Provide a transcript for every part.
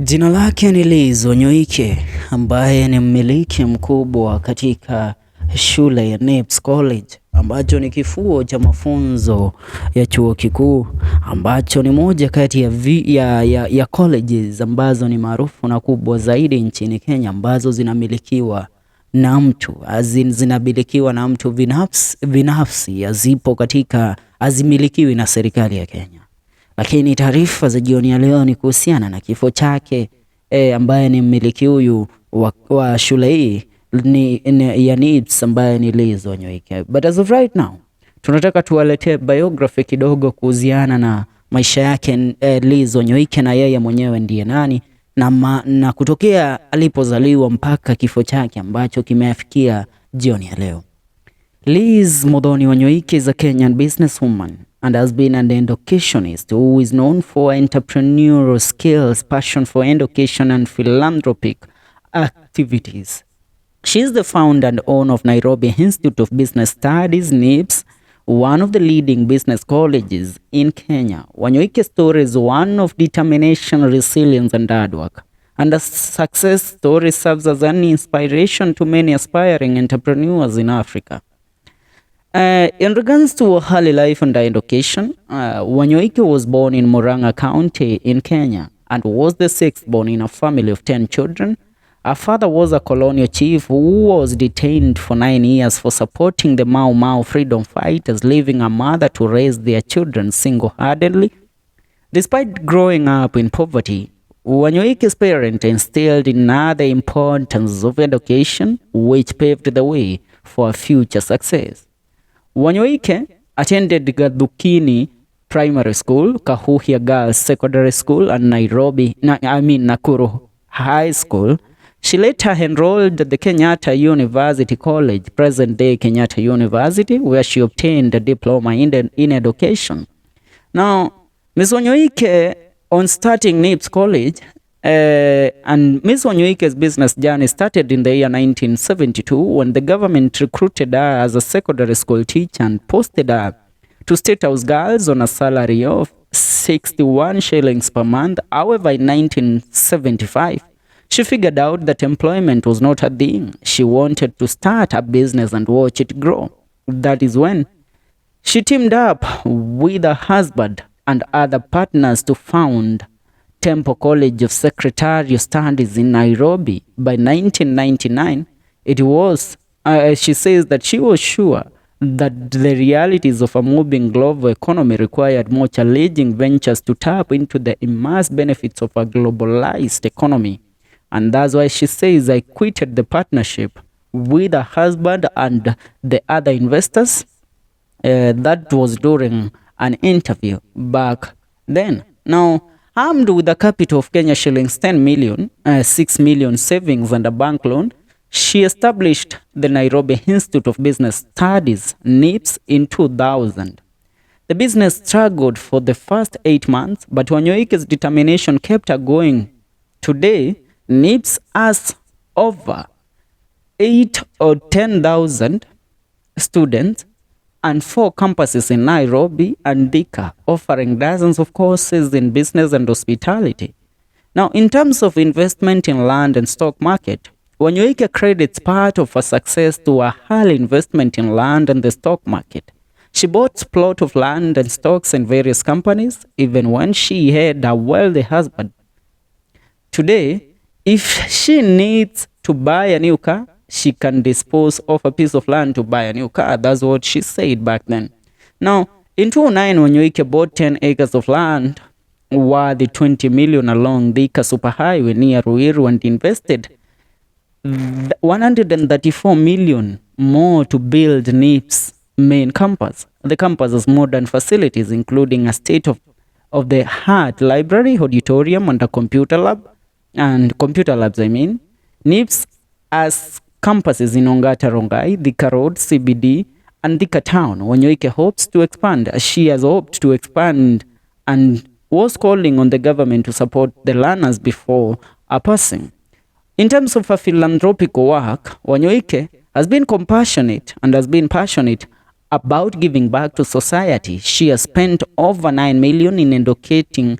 Jina lake ni Liz Wanyoike ambaye ni mmiliki mkubwa katika shule ya NIBS College ambacho ni kifuo cha mafunzo ya chuo kikuu ambacho ni moja kati ya colleges ambazo ni maarufu na kubwa zaidi nchini Kenya ambazo zinamilikiwa na mtu zinamilikiwa na mtu binafsi, hazipo katika hazimilikiwi na serikali ya Kenya. Lakini taarifa za jioni ya leo ni kuhusiana na kifo chake ambaye ni mmiliki huyu wa shule hii ya NIBS ambaye ni Liz Wanyoike. But as of right now tunataka tuwaletee biography kidogo kuhusiana na maisha yake Liz Wanyoike na yeye mwenyewe ndiye nani na kutokea alipozaliwa mpaka kifo chake ambacho kimeafikia jioni ya leo. Liz Muthoni Wanyoike is a Kenyan businesswoman and has been an educationist who is known for entrepreneurial skills, passion for education and philanthropic activities. She is the founder and owner of Nairobi Institute of Business Studies, NIBS, one of the leading business colleges in Kenya. Wanyoike's story is one of determination, resilience, and hard work. And the success story serves as an inspiration to many aspiring entrepreneurs in Africa. In regards to her early life and education, Wanyoike was born in Murang'a County in Kenya and was the sixth born in a family of 10 children. Her father was a colonial chief who was detained for 9 years for supporting the Mau Mau freedom fighters, leaving her mother to raise their children single-handedly. Despite growing up in poverty, Wanyoike's parents instilled in her the importance of education, which paved the way for future success. Wanyoike attended Gathukini Primary School, Kahuhia Girls Secondary School, and Nairobi, I mean Nakuru High School. She later enrolled at the Kenyatta University College, present-day Kenyatta University, where she obtained a diploma in education. Now, Ms. Wanyoike, on starting NIBS College, and Ms. Wanyoike's business journey started in the year 1972 when the government recruited her as a secondary school teacher and posted her to State House Girls on a salary of 61 shillings per month. However, in 1975, she figured out that employment was not her thing. She wanted to start a business and watch it grow. That is when she teamed up with her husband and other partners to found Temple College of Secretarial Studies in Nairobi. By 1999, it was, she says that she was sure that the realities of a moving global economy required more challenging ventures to tap into the immense benefits of a globalized economy. And that's why she says, "I quitted the partnership with her husband and the other investors." That was during an interview back then. Now, armed with a capital of Kenya shillings 10 million, 6 million savings and a bank loan, she established the Nairobi Institute of Business Studies, NIBS, in 2000. The business struggled for the first 8 months, but Wanyoike's determination kept her going. Today, NIBS has over 8 or 10,000 students and four campuses in Nairobi and Thika, offering dozens of courses in business and hospitality. Now, in terms of investment in land and stock market, Wanyoike credits part of her success to her early investment in land and the stock market. She bought plot of land and stocks in various companies, even when she had a wealthy husband. Today, if she needs to buy a new car, she can dispose of a piece of land to buy a new car. That's what she said back then. Now, in 2009, Wanyoike bought 10 acres of land worth 20 million along Thika Superhighway near Ruiru and invested 134 million more to build NIBS main campus. The campus has modern facilities, including a state of the art library, auditorium, and a computer lab, and computer labs, I mean. NIBS has campuses in Ongata Rongai, Thika Road, CBD, and Thika Town. Wanyoike hopes to expand. She has hoped to expand and was calling on the government to support the learners before a passing. In terms of her philanthropic work, Wanyoike has been compassionate and has been passionate about giving back to society. She has spent over 9 million in educating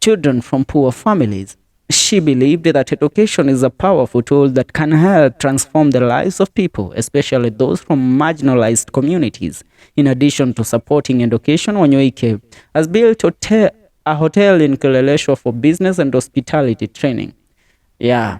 children from poor families. She believed that education is a powerful tool that can help transform the lives of people, especially those from marginalized communities. In addition to supporting education, Wanyoike has built a hotel in Kileleshwa for business and hospitality training. Yeah,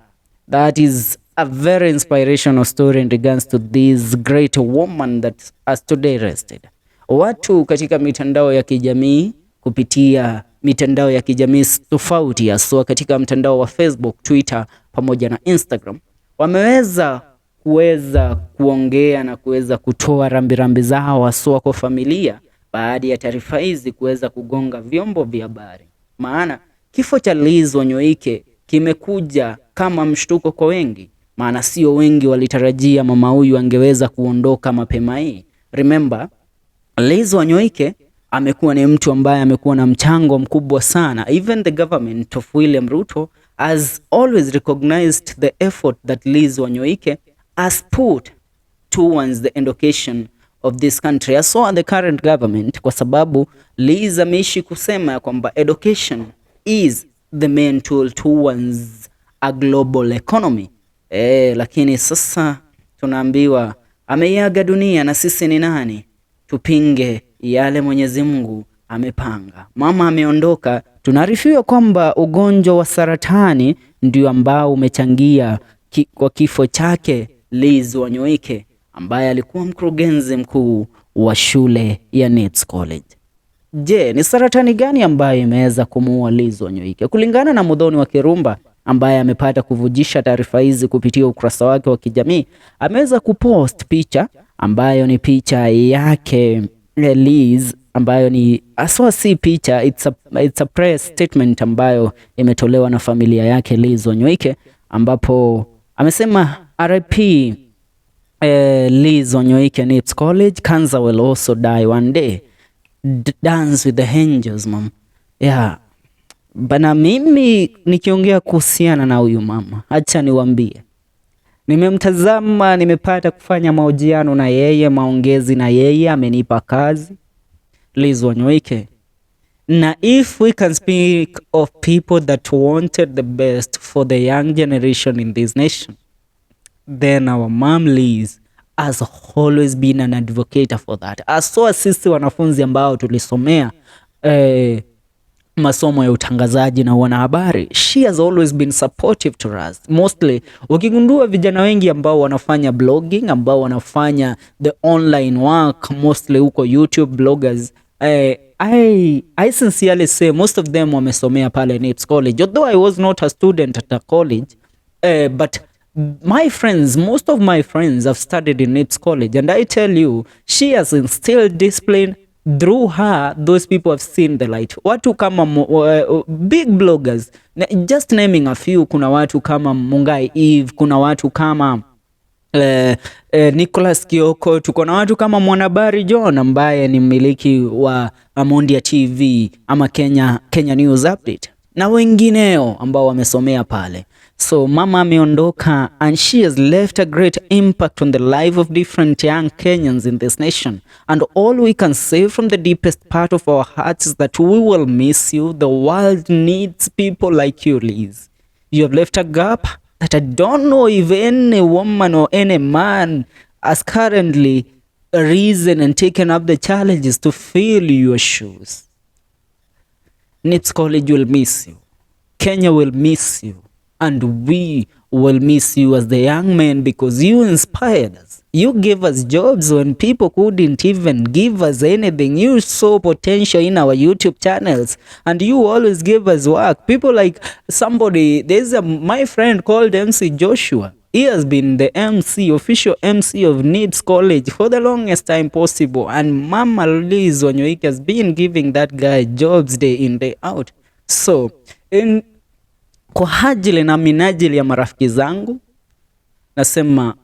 that is a very inspirational story in regards to this great woman that has today rested. Watu katika mitandao ya kijamii kupitia mitandao ya kijamii tofauti haswa katika mtandao wa Facebook, Twitter pamoja na Instagram wameweza kuweza kuongea na kuweza kutoa rambirambi zao haswa kwa familia baada ya taarifa hizi kuweza kugonga vyombo vya habari. Maana kifo cha Liz Wanyoike kimekuja kama mshtuko kwa wengi, maana sio wengi walitarajia mama huyu angeweza kuondoka mapema hii. Remember, Liz Wanyoike amekuwa ni mtu ambaye amekuwa na mchango mkubwa sana. Even the government of William Ruto has always recognized the effort that Liz Wanyoike has put towards the education of this country, as the current government, kwa sababu Liz ameishi kusema ya kwamba education is the main tool towards a global economy. Lakini sasa tunaambiwa ameiaga dunia na sisi ni nani tupinge yale Mwenyezi Mungu amepanga? Mama ameondoka. Tunaarifiwa kwamba ugonjwa wa saratani ndio ambao umechangia kwa kifo chake Liz Wanyoike ambaye alikuwa mkurugenzi mkuu wa shule ya NIBS College. Je, ni saratani gani ambayo imeweza kumuua Liz Wanyoike? Kulingana na Muthoni wa Kirumba ambaye amepata kuvujisha taarifa hizi kupitia ukurasa wake wa kijamii, ameweza kupost picha ambayo ni picha yake Liz, ambayo ni aswa si picha, it's a press statement ambayo imetolewa na familia yake Liz Wanyoike, ambapo amesema, "RIP Liz Wanyoike NIBS College, cancer will also die one day. Dance with the angels, mom." Yeah. Bana, mimi nikiongea kuhusiana na huyu mama, acha niwaambie, nimemtazama, nimepata kufanya mahojiano na yeye, maongezi na yeye, amenipa kazi Liz Wanyoike. Na if we can speak of people that wanted the best for the young generation in this nation, then our mom Liz has always been an advocate for that. Aswa sisi wanafunzi ambao tulisomea masomo ya utangazaji na wanahabari, she has always been supportive to us. Mostly ukigundua vijana wengi ambao wanafanya blogging, ambao wanafanya the online work, mostly huko YouTube bloggers, I sincerely say most of them wamesomea pale NIBS College. Although I was not a student at the college, but my friends, most of my friends have studied in NIBS College, and I tell you, she has instilled discipline. Through her, those people have seen the light. Watu kama big bloggers, just naming a few, kuna watu kama Mungai Eve, kuna watu kama Nicholas Kioko, tuko na watu kama Mwanahabari John ambaye ni mmiliki wa Amondia TV ama Kenya News Update na wengineo ambao wamesomea pale. So mama ameondoka and she has left a great impact on the life of different young Kenyans in this nation. And all we can say from the deepest part of our hearts is that we will miss you. The world needs people like you, Liz. You have left a gap that I don't know if any woman or any man has currently risen and taken up the challenges to fill your shoes. NIBS College will miss you. Kenya will miss you. And we will miss you as the young men because you inspired us. You gave us jobs when people couldn't even give us anything. You saw potential in our YouTube channels and you always gave us work. People like somebody, there's a my friend called MC Joshua. He has been the MC, official MC of NIBS College for the longest time possible. And Mama Liz Wanyoike has been giving that guy jobs day in, day out. So, in kwa ajili na minajili ya marafiki zangu nasema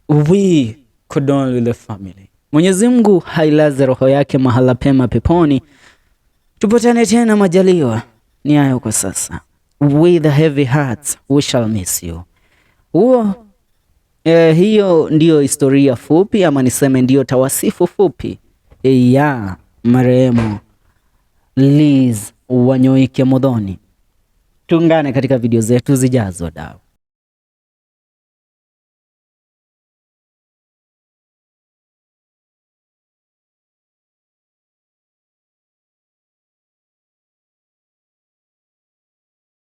we condole with the family. Mwenyezi Mungu ailaze roho yake mahala pema peponi. Tupatane tena majaliwa. Ni hayo kwa sasa. With heavy hearts we shall miss you. Huo hiyo ndiyo historia fupi ama niseme ndiyo tawasifu fupi ya marehemu Liz Wanyoike Muthoni. Tuungane katika video zetu zijazo, dau.